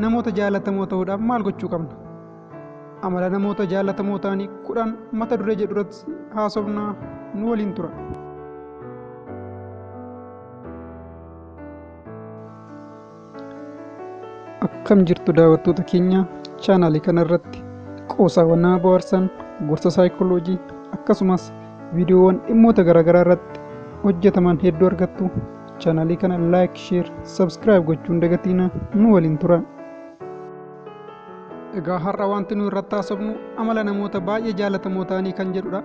Namoota jaalatamoo ta'uudhaaf maal gochuu qabna? Amala namoota jaalatamoo ta'anii 10 mata duree jedhu irratti haasofnaa, nu waliin tura. Akkam jirtu daawwattoota keenya? Chaanaalii kanarratti qoosaawwan nama bohaarsan, gorsa saayikooloojii, akkasumas viidiyoowwan dhimmoota garaagaraa irratti hojjetaman hedduu argattu. Chaanaalii kana like, share, subscribe gochuun dagatiina, nu waliin tura. Egaa har'a wanti nu irratti haasofnu amala namoota baay'ee jaalatamoo ta'anii kan jedhudha.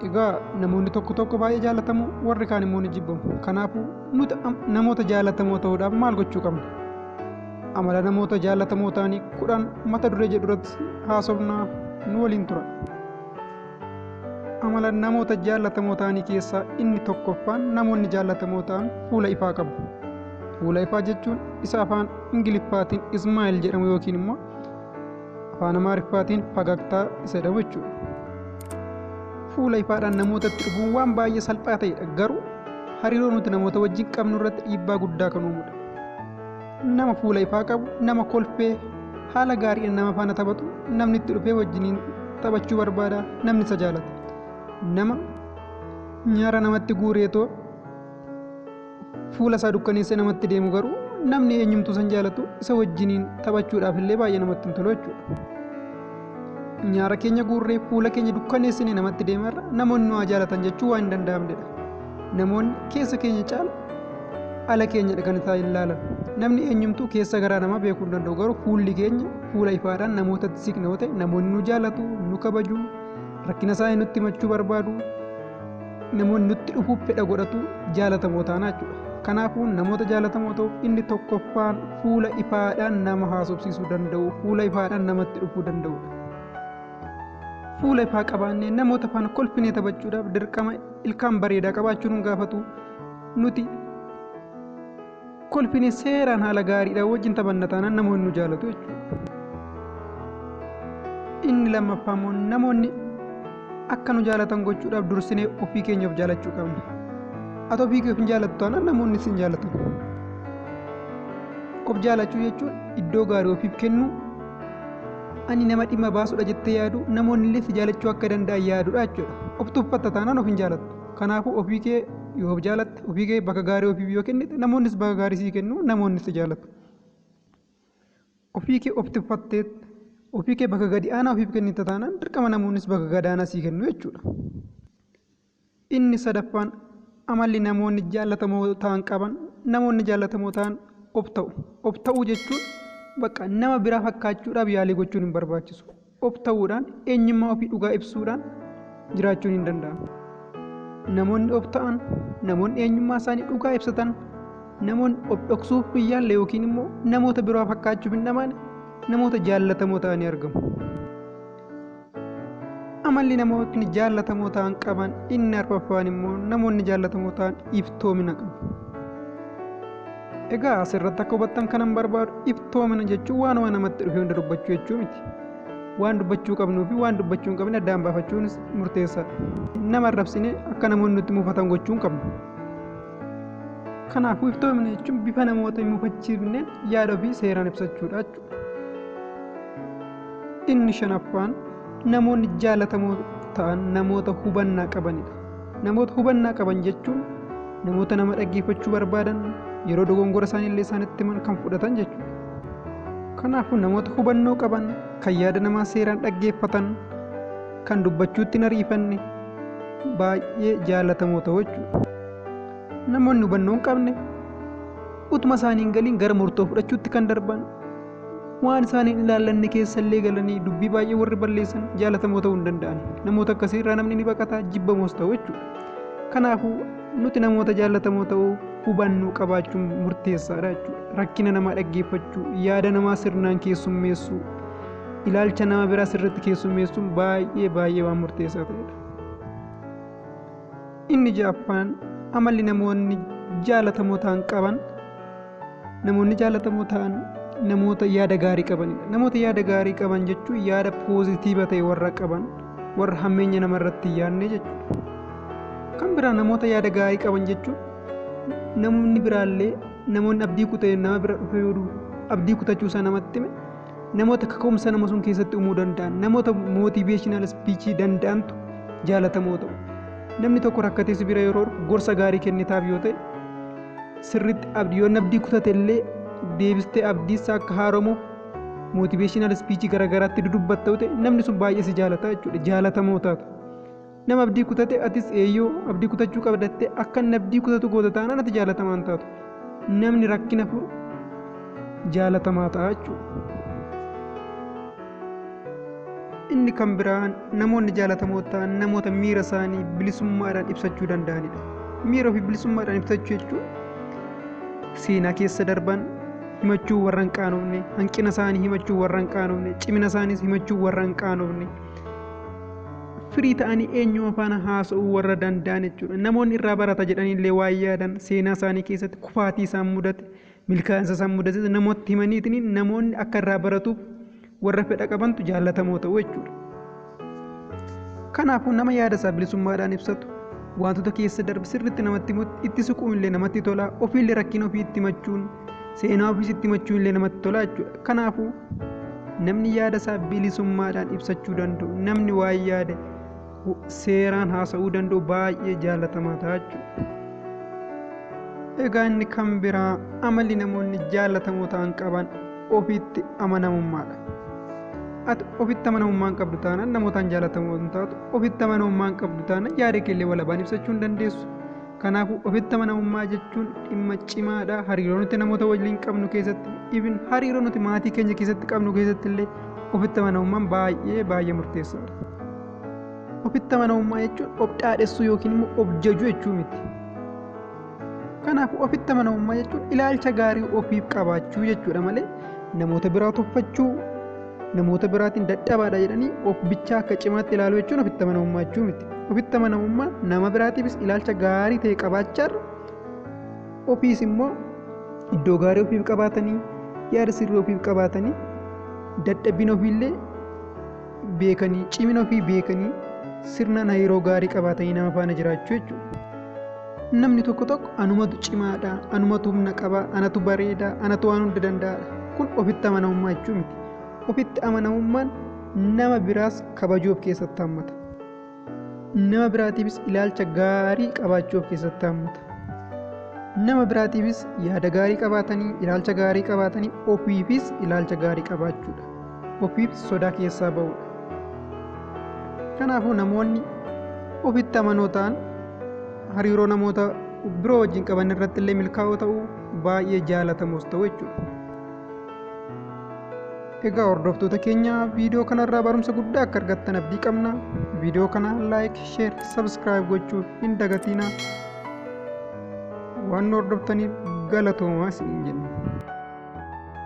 Egaa namoonni tokko tokko baay'ee jaalatamu, warri kaan immoo ni jibbamu. Kanaafuu nuti namoota jaalatamoo ta'uudhaaf maal gochuu qabna? Amala namoota jaalatamoo ta'anii 10 mata duree jedhu irratti haasofnaa, nu waliin tura. Amala namoota jaalatamoo ta'anii keessaa inni tokkoffaan, namoonni jaalatamoo ta'an fuula ifaa qabu. Fuula ifaa jechuun isa afaan Ingiliffaatiin smile jedhamu yookiin immoo afaan Amaariffaatiin fagagtaa isa jedhamu jechuudha. Fuula ifaadhaan namootatti dhufuun waan baay'ee salphaa ta'edha. Garuu hariiroo nuti namoota wajjin qabnu irratti dhiibbaa guddaa kan uumudha. Nama fuula ifaa qabu, nama kolfee haala gaariidhaan nama faana taphatu, namni itti dhufee wajjiniin taphachuu barbaada, namni isa jaalata. Nama nyaara namatti guureetoo fuula isaa dukkaneessee namatti deemu garuu namni eenyumtuu san jaalatu, isa wajjiniin taphachuudhaaf illee baay'ee namatti hin tolu jechuudha. Nyaara keenya guurree fuula keenya dukkaneessinee namatti deemarra namoonni nu haa jaalatan jechuu waan hin danda'amnedha. Namoonni keessa keenya caala ala keenyadha kan isaan ilaalan. Namni eenyumtuu keessa garaa namaa beekuu hin danda'u, garuu fuulli keenya fuula ifaadhaan namootatti siqna yoo ta'e namoonni nu jaalatu, nu kabaju, rakkina isaanii nutti himachuu barbaadu, namoonni nutti dhufuuf fedha godhatu, jaalatamoo taana jechuudha. Kanaafuu namoota jaalatamoo ta'uuf inni tokkoffaan fuula ifaadhaan nama haasofsiisuu danda'u, fuula ifaadhaan namatti dhufuu danda'udha. Fuula ifaa qabaannee namoota faana kolfinee taphachuudhaaf dirqama ilkaan bareedaa qabaachuu nu gaafatu. Nuti kolfinee seeraan haala gaariidhaan wajjin taphanna taanaan namoonni nu jaalatu jechuudha. Inni lammaffaa immoo, namoonni akka nu jaalatan gochuudhaaf dursinee ofii keenya of jaalachuu qabna. Ati ofii kee of hin jaalattu taanaan namoonni si hin jaalatan. Of jaalachuu jechuun iddoo gaarii ofiif kennuu, ani nama dhimma baasudha jettee yaadu, namoonni illee si jaalachuu akka danda'an yaadudha jechuudha. Of tuffatta taanaan of hin jaalattu. Kanaafuu ofii kee yoo of jaalatte, ofii kee bakka gaarii ofiif yoo kennite, namoonnis bakka gaarii sii kennu, namoonnis si jaalatu. Ofii kee of tuffattee ofii kee bakka gadi aanaa ofiif kennite taanaan dirqama namoonnis bakka gadi aanaa sii kennu jechuudha. Inni sadaffaan amalli namoonni jaallatamoo ta'an qaban, namoonni jaallatamoo ta'an of ta'u. Of ta'uu jechuun bakka nama biraa fakkaachuudhaaf yaalii gochuun hin barbaachisu. Of ta'uudhaan, eenyummaa ofii dhugaa ibsuudhaan jiraachuun hin danda'amu. Namoonni of ta'an, namoonni eenyummaa isaanii dhugaa ibsatan, namoonni of dhoksuuf hin yaalle yookiin immoo namoota biraa fakkaachuuf hin dhamaane namoota jaallatamoo ta'anii argamu. Amalli namootni jaallatamoo ta'an qaban inni arfaffaan immoo, namoonni jaallatamoo ta'an iftoomina qabu. Egaa asirratti akka hubattan kanan barbaadu, iftoomina jechuun waanuma namatti dhufe hunda dubbachuu jechuu miti. Waan dubbachuu qabnuu fi waan dubbachuu hin qabne addaan baafachuunis murteessaadha. Nama arrabsinee akka namoonni nutti mufatan gochuu hin qabnu. Kanaafuu iftoomina jechuun bifa namoota hin mufachiifneen yaada ofii seeraan ibsachuudha jechuudha. Inni shanaffaan, namoonni jaalatamoo ta'an namoota hubannaa qabanidha. Namoota hubannaa qaban jechuun namoota nama dhaggeeffachuu barbaadan, yeroo dogongora isaanii illee isaanitti himan kan fudhatan jechuudha. Kanaafuu namoota hubannoo qaban, kan yaada namaa seeraan dhaggeeffatan, kan dubbachuutti hin ariifanne baay'ee jaalatamoo ta'u jechuudha. Namoonni hubannoo hin qabne utuma isaanii hin galiin gara murtoo fudhachuutti kan darban, waan isaan hin ilaallanne keessa illee galanii dubbii baay'ee warri balleessan jaalatamoo ta'uu hin danda'an. Namoota akkasii irraa namni ni baqata, jibbamoos ta'u jechuudha. Kanaafuu nuti namoota jaalatamoo ta'uu hubannoo qabaachuun murteessaadha jechuudha. Rakkina namaa dhaggeeffachuu, yaada namaa sirnaan keessummeessuu, ilaalcha nama biraa sirriitti keessummeessuun baay'ee baay'ee waan murteessaa ta'edha. Inni ja'affaan amalli namoonni jaalatamoo ta'an qaban, namoonni jaalatamoo ta'an namoota yaada gaarii qabanidha. Namoota yaada gaarii qaban jechuun yaada positive ta'e warra qaban, warra hammeenya namarratti hin yaadne jechuudha. Kan biraa, namoota yaada gaarii qaban jechuun namni biraallee, namoonni abdii kutee nama bira dhufe yoo abdii kutachuu isaa namatti hime, namoota kaka'umsa nama sun keessatti uumuu danda'an, namoota motivational speechii danda'antu jaalatamoo ta'u. Namni tokko rakkatee si bira yeroo dhufu gorsa gaarii kennitaaf yoo ta'e, sirriitti abdii yoo abdii kutate illee deebistee abdiisaa akka haaromuuf motivational speechii garaagaraatti dudubbatta yoo ta'e, namni sun baay'ee si jaalata jechuudha, jaalatamoo taata. Nama abdii kutate atis eeyyoo abdii kutachuu qabdattee akka inni abdii kutatu goota taanaan ati jaalatamaa hin taatu. Namni rakkina furu jaalatamaa ta'a jechuudha. Inni kan biraan namoonni jaalatamoo ta'an namoota miira isaanii bilisummaadhaan ibsachuu danda'anidha. Miira ofii bilisummaadhaan ibsachuu jechuun seenaa keessa darban himachuu warra hin qaanofne, hanqina isaanii himachuu warra hin qaanofne, cimina isaaniis himachuu warra hin qaanofne, firii ta'anii eenyuma faana haasa'uu warra danda'an jechuudha. Namoonni irraa barata jedhanii illee waan yaadan seenaa isaanii keessatti kufaatii isaan mudate, milkaa'insa isaan mudate namoota himaniitiin namoonni akka irraa baratuuf warra fedha qabantu jaalatamoo ta'u jechuudha. Kanaafuu nama yaada isaa bilisummaadhaan ibsatu, wantoota keessa darbe sirriitti namatti himu, itti siquun illee namatti tola, ofiillee rakkina ofii itti himachuun, seenaa ofiis itti himachuun illee namatti tola jechuudha. Kanaafuu namni yaada isaa bilisummaadhaan ibsachuu danda'u, namni waan yaade seeraan haasa'uu danda'u baay'ee jaalatamaa ta'a jechuudha. Egaa inni kan biraa amalli namoonni jaalatamoo ta'an qaban ofitti amanamummaadha. Ati ofitti amanamummaa hin qabdu taanaan namootaan jaalatamoo hin taatu. Ofitti amanamummaa hin qabdu taanaan yaada kee illee walabaan ibsachuu hin dandeessu. Kanaafuu ofitti amanamummaa jechuun dhimma cimaadha. Hariiroo nuti namoota waliin qabnu keessatti, even hariiroo nuti maatii keenya keessatti qabnu keessatti illee ofitti amanamummaan baay'ee baay'ee murteessaadha. Ofitti amanamummaa jechuun of dhaadhessuu yookiin immoo of jajuu jechuu miti. Kanaafuu ofitti amanamummaa jechuun ilaalcha gaarii ofiif qabaachuu jechuudha malee namoota biraa tuffachuu, namoota biraatiin dadhabaadha jedhanii of bichaa akka cimaatti ilaaluu jechuun ofitti amanamummaa jechuu miti. Ofitti amanamummaan nama biraatiifis ilaalcha gaarii ta'e qabaachaarra ofiis immoo iddoo gaarii ofiif qabaatanii, yaada sirrii ofiif qabaatanii, dadhabina ofiillee beekanii, cimina ofii beekanii, sirnaan hariiroo gaarii qabaatanii nama faana jiraachuu jechuudha. Namni tokko tokko anumatu cimaadha, anumatu humna qaba, anatu bareeda, anatu waan hunda danda'aadha. Kun ofitti amanamummaa jechuu miti. Ofitti amanamummaan nama biraas kabajuu of keessatti hammata. Nama biraatiifis ilaalcha gaarii qabaachuu of keessatti hammata. Nama biraatiifis yaada gaarii qabaatanii, ilaalcha gaarii qabaatanii, ofiifis ilaalcha gaarii qabaachuudha. Ofiif sodaa keessaa ba'uudha. Kanaafuu namoonni ofitti amanoo ta'an hariiroo namoota biroo wajjin qaban irratti illee milkaa'oo ta'uu, baay'ee jaalatamoos ta'u jechuudha. Egaa hordoftoota keenya, viidiyoo kanarraa barumsa guddaa akka argattan abdii qabna. Viidiyoo kana like, share, subscribe gochuu hin dagatinaa. Waan nu hordoftaniif galatoomaa isiniin jenna.